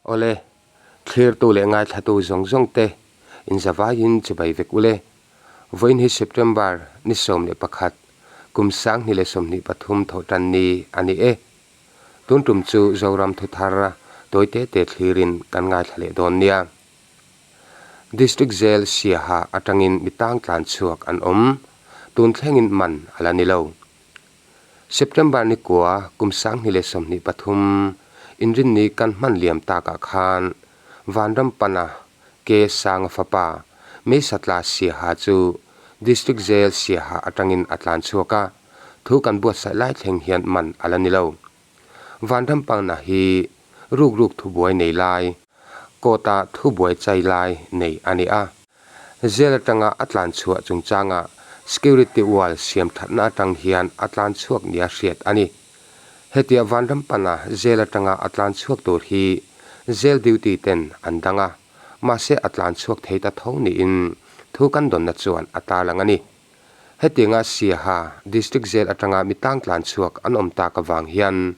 Awle, thlirtu leh ngaithlatu zawng zawng te inzavaiin chibai vek ule. Vawiin hi September ni 11, kum 2023 thawhtan ni a ni e. Tun tum chu Zoram thuthar tawi te te thlirin kan ngaithla leh dawn nia. District Jail Siaha atangin mi tang tlan chhuak an awm, tun thlengin man a la ni lo. September ni kua kum 2023 inrinni kan hman liam takah khan Vanram pana Ke Sanga fapa Meisatla Siaha chu District Jail Siaha atangin a tlan chhuak a, thu kan buatsaih lai thleng hian man a la ni lo. Vanram pana hi rukruk thubuai nei lai, court-a thubuai chai lai nei a ni a. Jail atanga a tlan chhuah chungchanga security wall siam thatna atang hian a tlan chhuak nia hriat a ni. Hetia Vanram pana jail atanga a tlan chhuak tur hi jail duty ten an dang a, mahse a tlan chhuak thei ta tho niin thu kan dawnna chuan a tarlang a ni. Hetianga Siaha District Jail atanga mi tang tlan chhuak an awm tak avang hian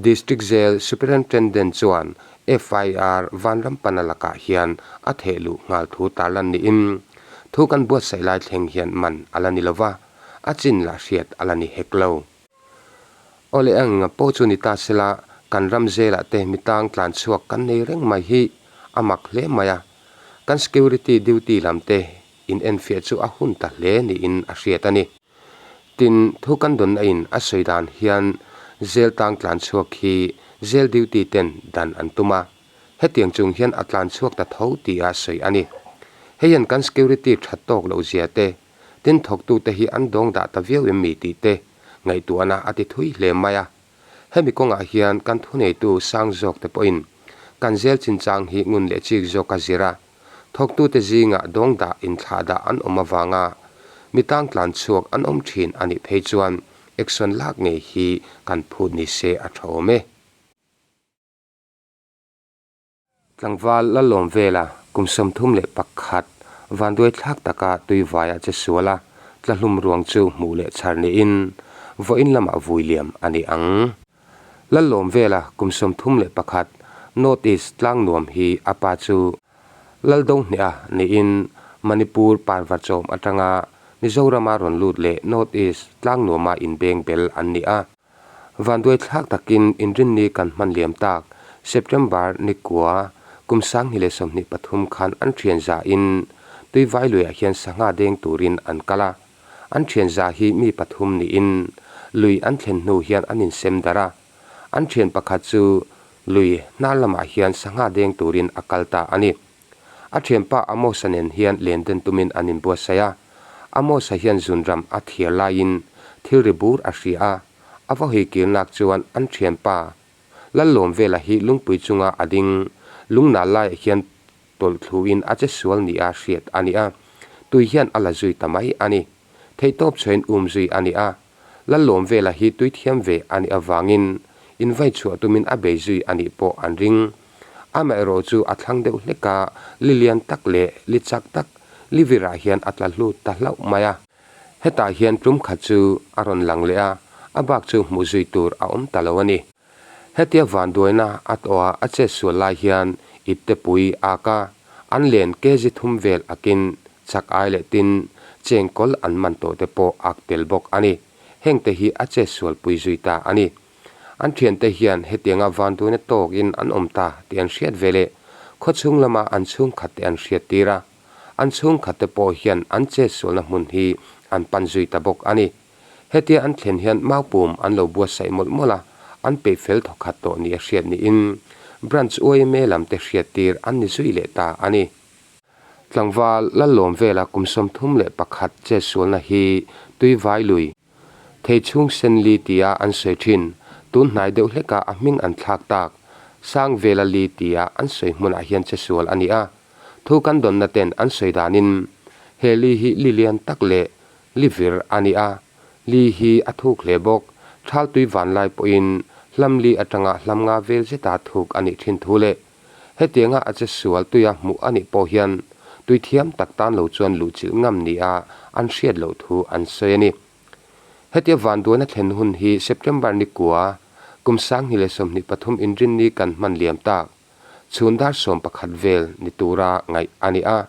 District Jail Superintendent chuan FIR Vanrampana lakah hian a theh luh nghal thu tarlan niin thu kan buatsaih lai thleng hian man a la ni lova, a chin lah hriat a la ni hek lo. Awle eng pawh chu ni ta sela kan ram zelah te mi tang tlan chhuak kan nei reng mai hi a mak hle mai a, kan security duty lam te in enfiah chu a hun ta hle niin a hriat a ni. Tin, thu kan dawnna in a sawi dan hian jail tang tlan chhuak hi jail duty ten dan an tum a, hetiang chung hian a tlan chhuak ta tho tih a sawi a ni. Hei hian kan security that tawk loh zia te, tin thawktute hi an dawng dah ta viau em mi tih te ngaihtuahna a ti thui hle mai a. Hemi kawngah hian kan thuneitu sang zawk te pawhin kan jail chinchang hi ngun leh chik zawk a zir a, Thawktute zingah dawngdah inthlahdah an awm avanga mi tangtlan chhuak an awm thin a nih phei chuan action lak ngei hi kan phut ni se a tha awm e. Tlangval Lalawm vela kum 31 vanduai thlak taka tuivai a che sual a, tlahlum ruang chu hmuh leh chhar niin vawiin lamah vui liam a ni ang. Lallawm vela kum 31 North East tlangnuam hi a pa chu Laldohneha niin Manipur Parvachawm atanga Mizorama rawn lut leh North East tlangnuama inbeng bel an ni a. Vanduai thlak takin inrinni kan hman liam tak September ni kua kum 2023 khan an thian zahin Tuivai luiah hian sangha deng turin an kal a. An thian za hi mi pathum niin lui an thlen hnu hian an insem darh a. An thian pakhat chu lui hnar lamah hian sangha deng turin a kal ta a ni. A thianpa Amos-a nen hian len den tumin an inbuatsaih a. Amos-a hian zunram a thiar laiin thil ri bur a hria a, a va hawi kirnak chuan an thianpa Lallawm vela hi lungpui chunga a ding lungnal laiah hian tawlh thluin a che sual nia hriat a ni a, tui hian a la zui ta mai a ni. Theihtawp chhuain um zui a ni a, Lallawm vela hi tui thiam ve a nih avangin invai chhuah tumin a bei zui a nih pawh an ring. Amaherawh chu a thlang deuh hlek a, li lian tak leh li chak tak li virah hian a tla hlut ta hlauh mai a. Hetah hian tum khat chu a rawn lang leh a, a bak chu hmuh zui tur a awm ta lo a ni. Hetia vanduaina a tawha a chet sual lai hian ipte pui ak a, an len kg thum vel akin chak ai leh tin chengkawl an man tawh te pawh ak tel bawk a ni. Hengte hi a chet sual pui zui ta a ni. An thiante hian hetianga vanduaina tawkin an awm ta tih an hriat ve leh khawchhung lama an chhungkhat te an hriat tir a. An chhungkhat te pawh hian an chet sualna hmun hi an pan zui ta bawk a ni. Hetia an thlen hian maupum an lo buatsaih mawlh mawlh a, an peih fel thawkhat tawh ni a hriat niin Branch yma lam te hriat tir an ni zui leh ta a ni. Tlangval Lallawm vela kum 31 chet sualna hi Tuivai lui thei chhung sen li tia an sawi thin, tun hnai deuh hleka a hming an thlak tak Sang vela li tia an sawi hmunah hian che sual a ni a. Thu kan dawnna ten an sawi danin he li hi li lian tak leh Li vir a ni a, li hi a thuk hle bawk. Thaltui vanlai pawhin hlam li atanga hlam nga vel zeta thuk a nih thin thu leh hetianga a che sual tuia hmuh a nih pawh hian tui thiam tak tan lo chuan luhchilh ngam nia an hriat loh thu an sawi a ni. Hetia vanduaina thlen hun hi September ni kua kum 2023 inrinni kan hman liam tak. Chhun dar 11 vel ni tura ngaih a ni a.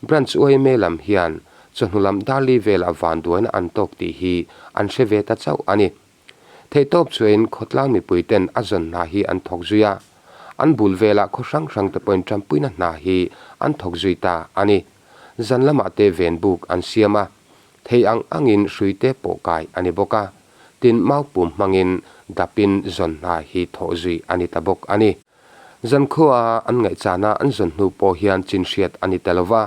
Branch yma lam hian chawhnu lam dar li velah vanduaina an tawk tih hi an hre ve ta chauh a ni. Theihtawp chuain khawtlang mipui ten a zawn hna hi an thawk zui a, an bul velah khaw hrang hrang te pawhin tanpuina hna hi an thawk zui ta a ni. Zan lamah te ven buk an siam a, thei ang angin hrui te pawh kai a ni bawk a, tin mau pum hmangin dapin zawn hna hi thawh zui a ni ta bawk a ni. Zankhua an ngaihchana an zawn hnu pawh hian chin hriat a ni ta lo va,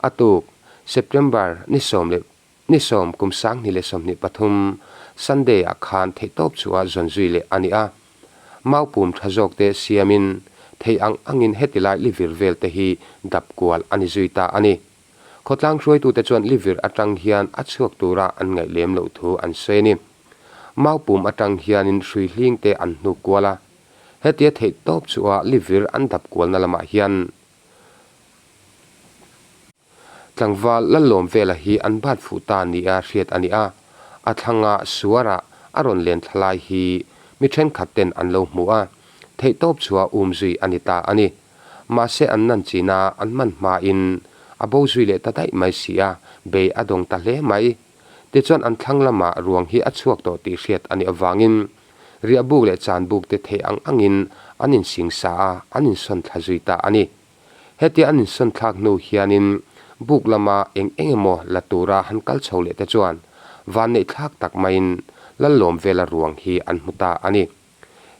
a tuk September ni sawm leh Ni sawm kum 2023 Sunday ah khan theihtawp chhuah zawn zui leh a ni a. Mau pum tha zawk te siamin thei ang angin heti lai livir vel te hi dap kual a ni zui ta a ni. Khawtlang hruaitute chuan livir atang hian a chhuak tura an ngaih lem loh thu an sawi a ni. Mau pum atang hianin hrui hling te an hnuk kual a. Hetia theihtawp chhuah livir an dap kualna lamah hian Tlangval Lallawm vela hi an bat fuh ta nia hriat a ni a, a thlanga suarah a rawn len thla lai hi mi thenkhat ten an lo hmu a, theihtawp chhuah um zui a ni ta a ni. Mahse an nan china an man hmain a bo zui leh ta daih mai si a, bei a dawng ta hle mai. Tichuan an thlang lamah ruang hi a chhuak tawh tih hriat a nih avangin riahbuk leh chanbuk te theih ang angin an insingsa a, an insawn thla zui ta a ni. Hetia an insawn thlak hnu hianin buk lama eng eng emaw la tura han kal chho leh te chuan vanneih thlak tak maiin Lallawm vela ruang hi an hmu ta a ni.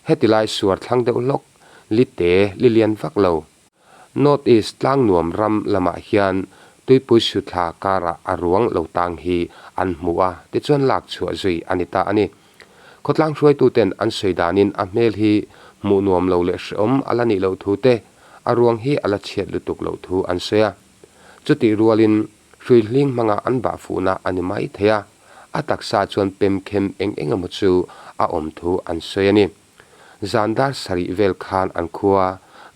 Heti lai suar thlang deuh hlawk, lite, li lian vak lo. North East tlangnuam ram lamah hian tuipui suthla karah a ruang lo tang hi an hmu a, tichuan lak chhuah zui a ni ta a ni. Khawtlang hruaituten an sawi danin a hmel hi hmuh nuam lo leh hrehawm a la nih loh thu te, a ruang hi a la chhiat lutuk loh thu an sawi a. Chutih rualin hrui hling hmanga an bah fuhna a ni mai thei a, a taksa chuan pem khem eng eng emaw chu a awm thu an sawi a ni. Zan dar sarih vel khan an khua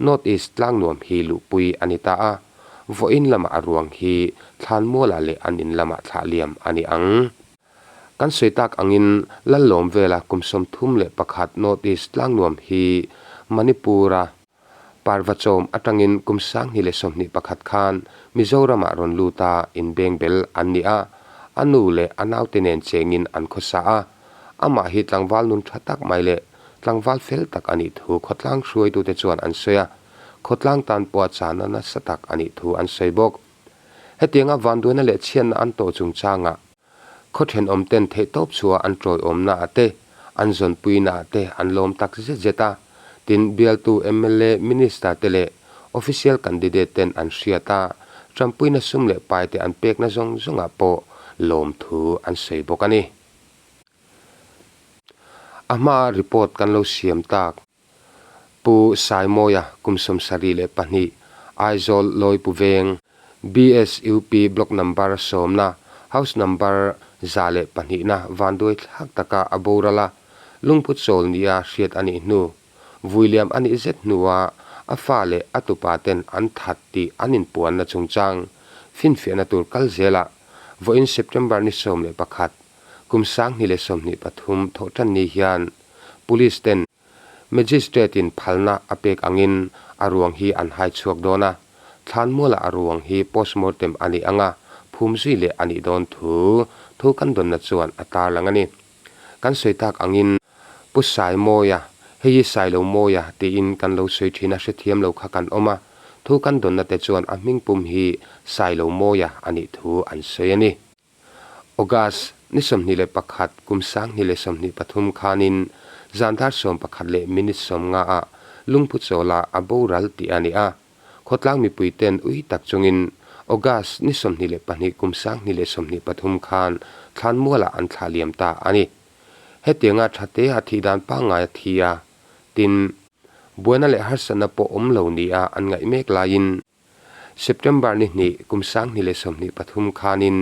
North East tlangnuam hi luhpui a ni ta a, vawiin lamah a ruang hi Thlanmualah leh an in lamah thlah liam a ni ang. Kan sawi tak angin Lallawm vela kum 31 North East tlangnuam hi Manipur-a Parvachawm atangin kum 2021 khan Mizoramah rawn lut a inbengbel an ni a, a nu leh a naute nen chengin an khawsa a. Amah hi tlangval nun tha tak mai leh tlangval fel tak a nih thu khawtlang hruaitute chuan an sawi a, khawtlang tan pawha chana nasa tak a nih thu an sawi bawk. Hetianga vanduaina leh chhiatna an tawh chungchangah Khaw thenawm ten theihtawp chhuah an tawiawmna ah te, an zawnpuina ah te an lawm tak zet zet a. Tin, bialtu mla, Minister te leh Official Candidate ten an hriat a, tanpuina sum leh pai te an pekna zawng zawng ah pawh lawmthu an sawi bawk a ni. A hmaa report kan lo siam tak. Pu Saimawia kum 72, Aizawl Lawipu Veng, BSUP Block Number sawmna, House Number 102 na vanduai thlak taka a boral a, lungphu chawl nia hriat a nih hnu, vuiliam a nih zet hnua a fa leh a tupa ten an that tih an inpuanna chungchang finfiahna tur kal zelah vawiin September ni 11, kum 2023 thawhtan ni hian Police ten Magistrate in phalna a pek angin a ruang hi an hai chhuak dawn a, thlanmualah a ruang hi postmortem a nih anga phum zui leh a nih dawn thu thu kan dawnna chuan a tarlang a ni. Kan sawi tak angin Pu Saimawia, hei hi Sailomawia tiin kan lo sawi thin a hrethiam lo kha kan awm a, thu kan dawnna te chuan a hmingpum hi Sailomawia a nih thu an sawi a ni. August ni 21 kum 2023 khanin zan dar 11 leh minute 50 ah lungphu chawla a boral tih a ni a. Khawtlang mipui ten ui tak chungin August ni 22 kum 2023 khan thlanmualah an thlah liam ta a ni. Hetianga thatea thih dan pangngai a thi a, tin, buaina leh harsatna pawh awm lo nia an ngaih mek laiin, September ni hnih kum 2023 khanin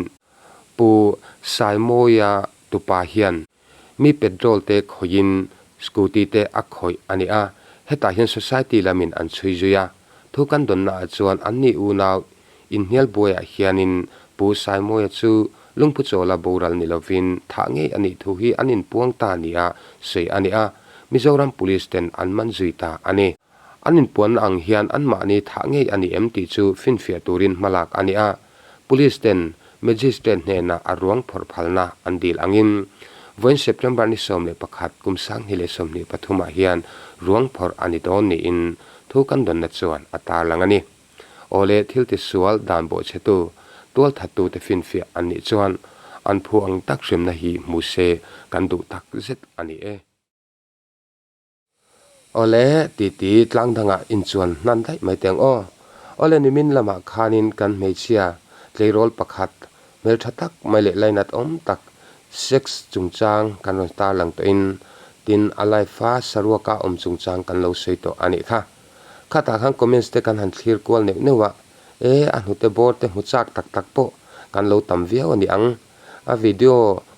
Pu Saimawia tupa hian mi petrol te khawihin scooty te a khawih a ni a, hetah hian society lamin an chhui zui a. Thu kan dawnna ah chuan an ni unau inhnial buaiah hianin Pu Saimawia chu lungphu chawla boral ni lovin thah ngei a nih thu hi an inpuang ta nia sawi a ni a, Mizoram Police ten an man zui ta a ni. An inpuanna ang hian anmahni thah ngei a ni em tih chu finfiah turin hmalak a ni a, Police ten Magistrate hnenah a ruang phawrh phalna an dil angin vawiin September ni 11 kum 2023 ah hian ruang phawrh a ni dawn niin thu kan dawnna chuan a tarlang a ni. Awle thil tisual dan bawhchhetu tualthattute finfiah an nih chuan an phu ang tak hrimna hi hmu se kan duh tak zet a ni e. Awle, titi tlang dangah inchuan hnan daih mai teng aw. Awle nimin lamah khanin kan hmeichhia tleirawl pakhat hmeltha tak mai leh lainat awm tak sex chungchang kan rawn tarlang tawhin tin a life a saruaka awm chungchang kan lo sawi tawh a nih kha. Khatah khan comments te kan han thlir kual neuh neuh a, e a hnute bawr te hmu chak tak tak pawh kan lo tam viau a ni ang. A video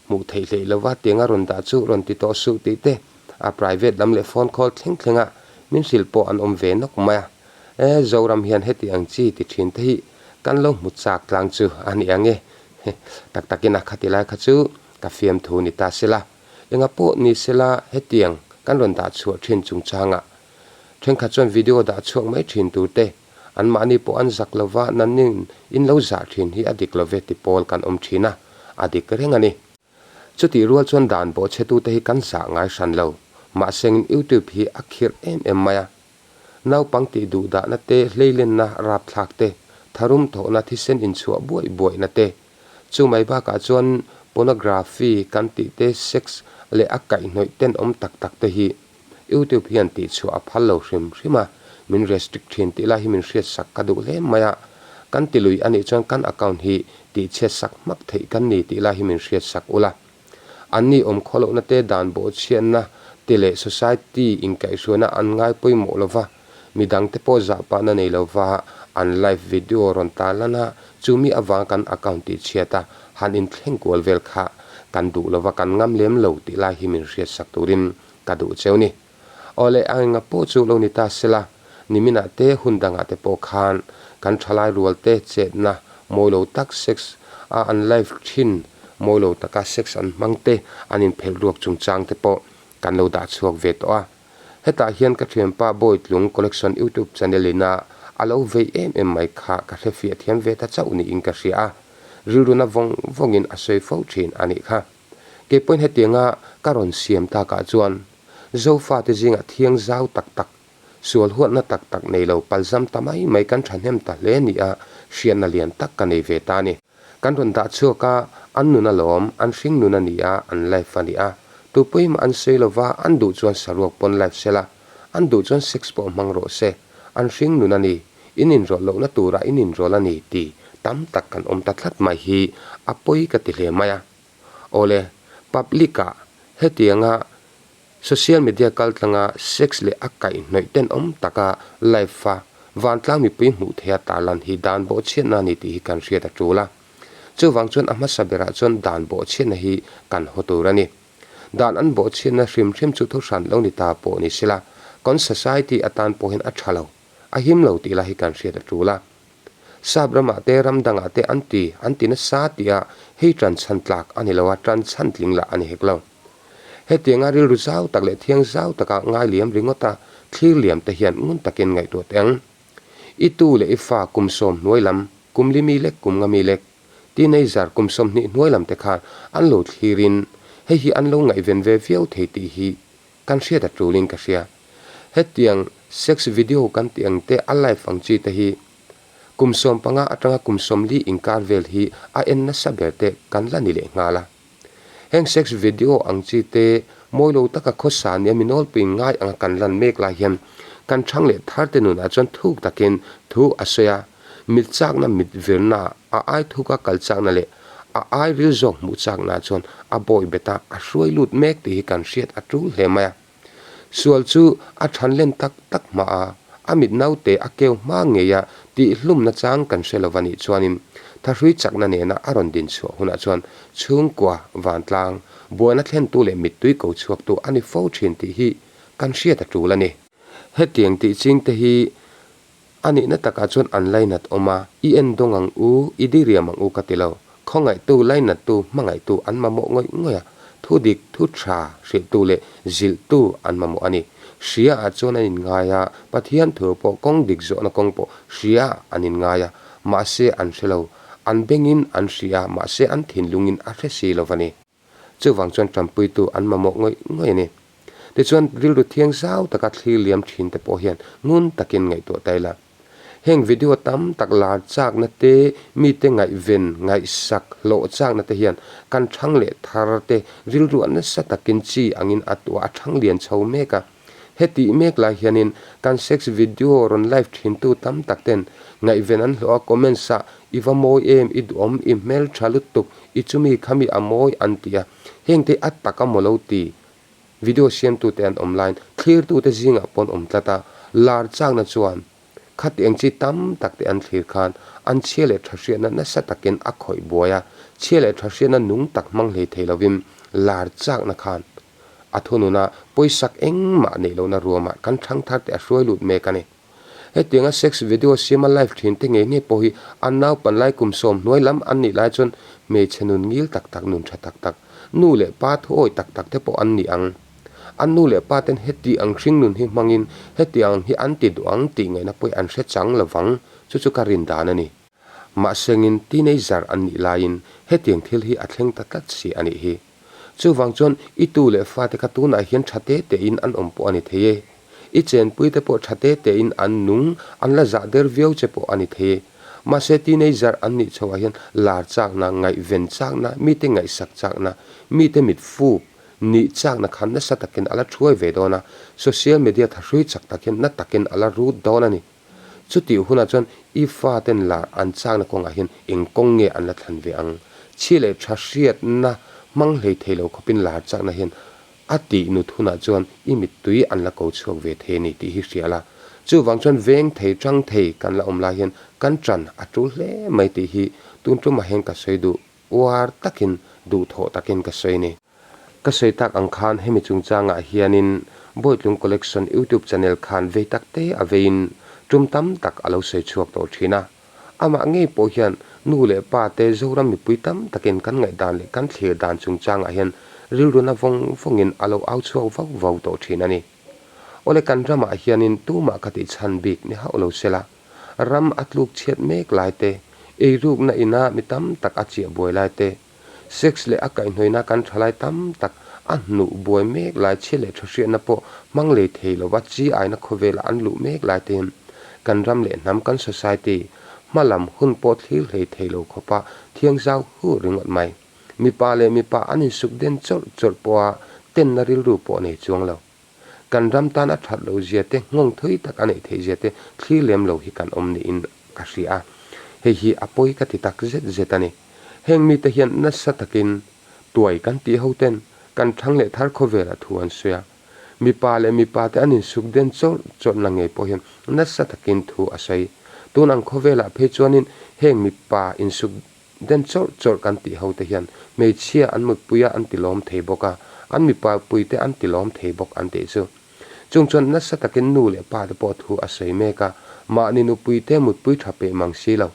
hmuh theih hleih lova tiang a rawn dah chu rawn ti tawh suh tih te A private lam leh phone call thleng thlenga min hrilh pawh an awm ve nawk mai a. E, Zoram hian heti ang chi ti thin te hi kan lo hmu chak tlang chu a ni ang e. Tak takin a khati lai kha chu ka fiamthu ni ta sela. Enga pawh ni sela hetiang kan rawn dah chhuah thin chungchangah thenkhat chuan video dah chhuak mai thin tur te anmahni pawh an zak lova nanning in lo zah thin hi a dik love ti pawl kan awm thin a, a dik reng a ni. Chutih rual chuan dan bawhchhetute hi kan zah ngai hran lo. Mahsengin YouTube hi a khirh em em mai a. Naupang tih duh dahna te, hleilenna rapthlak te, tharum thawhna thisen inchhuah buaih buaihna te, chu mai bakah chuan pornography kan tih te, sex leh a kaihhnawih tenawm tak tak te hi YouTube hian tihchhuah a phal lo hrim hrim a, min restrict thin tih lai hi min hriatsak ka duh hle mai a, kan ti lui anih chuan kan account hi tihchhiatsak hmak theih kan ni tih lai hi min hriatsak ula. Anni awm khawlohna te dan bawhchhiatna te leh society inkaihhruaina an ngai pawimawh lova, midangte pawh zahpahna nei lova an live video rawn tarlan a, chumi avang kan account tihchhiat a han inthleng kual vel kha kan duh lova kan ngam lem lo tih lai hi min hriatsak turin ka duh cheu ni. Awle a enga pawh chu lo ni ta sela, niminah te hun dangah te pawh khan kan thalai rual te chetna mawilo tak sex a an live thin mawilo taka sex an hmang te an inphelh ruak chungchang te pawh kan lo dah chhuak ve tawh a. Hetah hian ka thianpa Bawitlung Collection YouTube channel ina a lo vei em em mai kha ka hrefiah thiam ve ta chauh niin ka hria a, rilruna vawng vawngin a sawi fo thin a nih kha. Kei pawhin hetianga ka rawn siam takah chuan Zofate zingah thiang zau tak tak, sual huatna tak tak nei lo palzam ta mai mai kan thahnem ta hle nia hriatna lian tak ka nei ve ta a ni. Kan rawn dah chhuak a, an nun alawm, an hring nun a ni a, an life a ni a. Tupawimah an sawi lova, an duh chuan saruak pawn life sela, an duh chuan sex pawh hmang rawh se, an hring nun a ni, in inrawlh lohna turah in inrawlh a ni ti tam tak kan awm ta tlat mai hi a pawi ka ti hle mai a. Awle, public-ah hetianga social media kaltlanga sex leh a kaihhnawih tenawm taka live-a vantlang mipui hmuh theiha tarlan hi dan bawhchhiatna a ni tih hi kan hriat a tul a. Chuvang chuan a hmasa berah chuan dan bawhchhiatna hi kan haw tur a ni. Dan an bawhchhiatna hrim hrim chu thuhran lo ni ta pawh ni sela, kan society atan pawh hian a tha lo, a him lo tih lai hi kan hriat a tul a. Sap ramah te ram dangah te an ti, an ti nasa tih a hei tan chhan tlak a ni lo a, tan chhan tling lah a ni hek lo. Hetianga rilru zau tak leh thiang zau taka ngai liam ringawt a thlir liam te hian ngun takin ngaihtuah teh ang. I tu leh i fa kum sawm hnuai lam, kum li mi lek kum nga mi lek, teenager kum 20 hnuai lam te khan an lo thlirin hei hi an lo ngaihven ve viau thei tih hi kan hriat a tulin ka hria. Hetiang sex video kan tih ang te a live ang chi te hi kum 15 atanga kum 40 inkar vel hi a en nasa ber te kan la ni leh nghal a. Heng sex video ang chi te mawi lo taka khawsa nia mi nawlpuiin ngai anga kan lan mek lai hian kan thang leh thar te nunah chuan thuk takin thu a sawi a, mit chakna mit virna a ai thuka kal chakna leh a ai ril zawk hmuh chakna chuan a bawi bet a, a hruai lut mek tih hi kan hriat a tul hle mai a. Sual chu a than len tak tak hma a, a mit naute a keu hma ngei a tih hlumna chang kan hre lova nih chuanin thahrui chakna nena a rawn din chhuah hunah chuan chhungkua, vantlang, buaina thlentu leh mittui ko chhuaktu a ni fo thin tih hi kan hriat a tul a ni. Hetiang tih chingte hi A nihna takah chuan an lainat awm a, i en dawng ang u, i diriam ang u ka ti lo. Khawngaihtu, lainattu, hmangaihtu an mamawh ngawih ngawih a, Thu dik, thu tha hrilhtu leh zilhtu an mamawh a ni. Hria ah chuan an inngai a, Pathian thu pawh kawng dik zawhna kawng pawh hria ah an inngai a, mahse an hre lo. An bengin an hria a, mahse an thinlungin a hre si lo va ni. Chuvang chuan tanpuitu an mamawh ngawih ngawih a ni. Tichuan rilru thiang zau taka thlir liam thin te pawh hian ngun takin ngaihtuah ta ila. Heng video tam tak lar chakna te, mite ngaihven, ngaihsak, hlawh chakna te hian kan thang leh thar te rilruah nasa takin chi angin a tuah a thang lian chho mek a. Hetih mek lai hianin kan sex video rawn live thintu tam tak ten ngaihven an hlawh a, comments ah i va mawi em, i duhawm, i hmeltha lutuk, i chumi khami a mawi an ti a. Hengte a tak a maw lo ti Video siamtute an awm laiin thlirtute zingah pawh an awm tlat a, lar chakna chuan khatiang chi tam tak te an thlir khan an chhia leh tha hriatna nasa takin a khawih buai a, chhia leh tha hriatna nung tak hmang hlei thei lovin lar chakna khan a thununa pawisak engmah neih lohna ruamah kan thangthar te a hruai lut mek a ni. Hetianga sex video siama live thin te ngei ngei pawh hi an naupan lai kum sawm hnuai lam an nih lai chuan hmeichhe nun ngil tak tak, nun tha tak tak, nu leh pa thuawi tak tak te pawh an ni ang. An nu leh pa ten heti ang hring nun hi hmangin heti ang hi an ti duh ang tih ngaihna pawh hi an hre chang lovang, chu chu ka rin dan a ni. Mahsengin teenager an nih laiin hetiang thil hi a thleng ta tlat si a nih hi. Chuvang chuan i tu leh fate kha tunah hian tha te tein an awm pawh a ni thei e. I chenpuite pawh tha te tein an nung, an la zah der viau che pawh a ni thei e. Mahse teenager an nih chhoah hian lar chakna, ngaihven chakna, mite ngaihsak chakna, mite mit fuk nih chakna khan nasa takin a la thuai ve dawn a, social media thahrui chak tak hian na takin a la rut dawn a ni. Chutih hunah chuan i faten lar an chakna kawngah hian eng kawng nge an la thlan ve ang? Chhi leh tha hriatna hmang hlei thei lo khawpin lar chakna hian a tih nut hunah chuan i mittui an la ko chhuak ve thei a ni tih hi hria la. Chuvang chuan veng thei tang thei kan la awm lai hian kan tan a tul hle mai tih hi tun tumah hian ka sawi duh uar takin duhthawh takin ka sawi a ni. Ka sawi tak ang khan hemi chungchangah hianin Bawitlung Collection YouTube channel khan vei tak te a veiin tum tam tak a lo sawi chhuak tawh thin a. Amah ngei pawh hian nu leh pa te Zoram mipui tam takin kan ngaihdan leh kan thlir dan chungchangah hian rilruna vawng vawngin a lo au chhuak vau vau tawh thin a ni. Awle kan ramah hianin tumah ka tih chhan bik ni hauh lo sela, ram a tluk chhiat mek lai te, eirukna ina mi tam tak a chiah buai lai te, Sex leh a kaihhnawihna kan thalai tam tak a hnuh buai mek lai chhia leh tha hriatna pawh hmang lei thei lova chi aina khawvela an luh mek lai te hian kan ram leh hnam kan society hma lam hun pawh thlir hlei thei lo khawpa thiang zau hur ringawt mai. Mipa leh mipa an insuk den chawrh chawrh pawha tenna rilru pawh nei chuang lo. Kan ram tan a that loh zia te, nghawng thui tak a neih theih zia te thlir lem lo hi kan awm niin ka hria a. Hei hi a pawi ka ti tak zet zet a ni. Heng mite hian nasa takin tuai kan tih ho ten kan thang leh thar khawvelah thu an sawi a. Mipa leh mipa te an insuk den chawrh chawrhna ngei pawh hian nasa takin thu a sawi. Tun ang khawvelah phei chuanin heng mipa insuk Den chawrh chawrh kan tih ho te hian hmeichhia an mutpui a an ti lawm thei bawk a, an mipa pui te an ti lawm thei bawk an tih chu. Chung chuan nasa takin nu leh pa te pawh thu a sawi mek a, mahni nupui te mutpui tha peih mang si lo,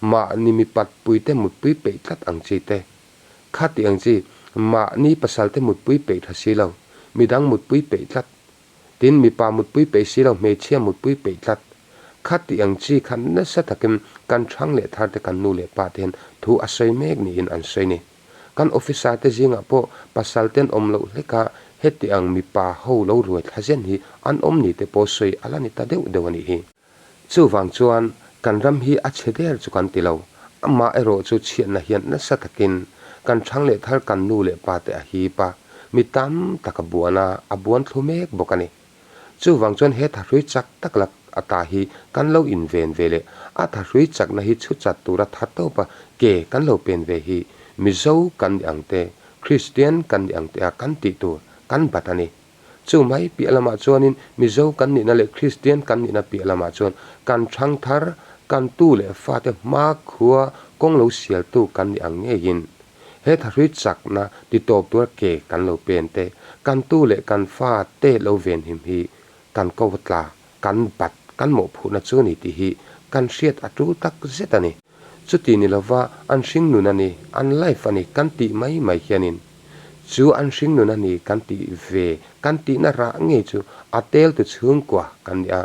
mahni mipat pui te mutpui peih tlat ang chi te. Kha tih ang chi, mahni pasal te mutpui peih tha si lo, midang mutpui peih tlat. Tin, mipa mutpui peih si lo, hmeichhia mutpui peih tlat. Kha tih ang chi kha nasa takin kan thang leh thar te kan nu leh pa te hian thu a sawi mek niin an sawi ni. Kan officer te zingah pawh pasal ten awm loh hleka heti ang mipa ho lo ruai thla zen hi an awm ni te pawh sawi a la ni ta deuh deuh a nih hi. Chuvang chuan kan ram hi a chhe der chu kan ti lo, amah erawh chu chhiatna hian nasa takin kan thang leh thar kan nu leh pa te a hip a, mi tam tak a buan a, a buan thlu mek bawk a ni. Chuvang chuan he thahrui chak tak lak ata hi kan lo inven ve leh a thahrui chakna hi chhu chat tura tha tawpa ke kan lo pen ve hi Mizo kan ni ang te, Kristian kan ni ang te a kan tih tur kan bat a ni. Chu mai piah lamah chuanin Mizo kan nihna leh Kristian kan nihna piah lamah chuan kan thangthar, kan tu leh fate hmakhua kawng lo sialtu kan ni ang ngeiin he thahrui chakna ti tawp tura ke kan lo pen te, kan tu leh kan fa te lo venhim hi kan ko tla, kan bat, kan mawhphurhna chu a ni tih hi kan hriat a tul tak zet a ni. Chuti ni lova an hring nun a ni, an life a ni kan tih mai mai hianin. Chu an hringnun a ni kan tih ve, kan tihna rah ngei chu a teltu chhungkua kan ni a.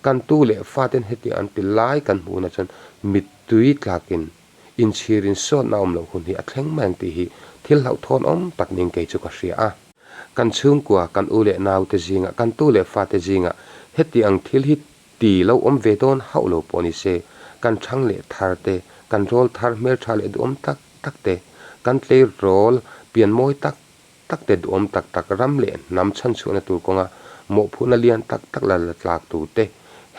Kan tu leh faten hetiang an ti lai kan hmuhna chuan mittui tlakin inchhir insawtna awm loh hun hi a thleng mai ang tih hi thil hlauhthawn awm tak niin kei chu ka hria a. Kan chhungkua, kan u leh naute zingah, kan tu leh fate zingah heti ang thil hi ti lo awm ve dawn hauh lo pawh ni se, kan thang leh thar te, kan rawl thar hmeltha leh duhawm tak tak te, kan tleirawl pian mawi tak tak te duhawm tak tak ram leh hnam chhanchhuahna tur kawnga mawhphurhna lian tak tak la la tlak tur te,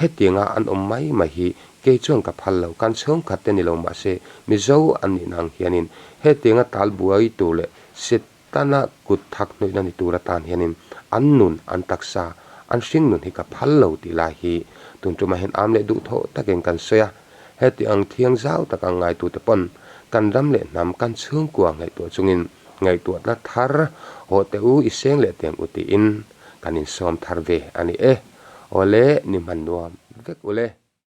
hetianga an awm mai mai hi kei chuan ka phal lo, kan chhungkhat te ni lo mahse Mizo an nihna ang hianin hetianga tal buai tur leh Setana kut thak hnuihna ni tur atan hianin an nun, an taksa, an hringnun hi ka phal lo tih lai hi tun tumah hian am leh duhthawh takin kan sawi a. Heti ang thiang zau tak ang ngaitute pawn kan ram leh hnam kan chhungkua ngaihtuah chungin ngaihtuahna thar haw teh u i seng leh teng u tiin kan insawm thar ve a ni e. Awle ni hman nuam vek ule.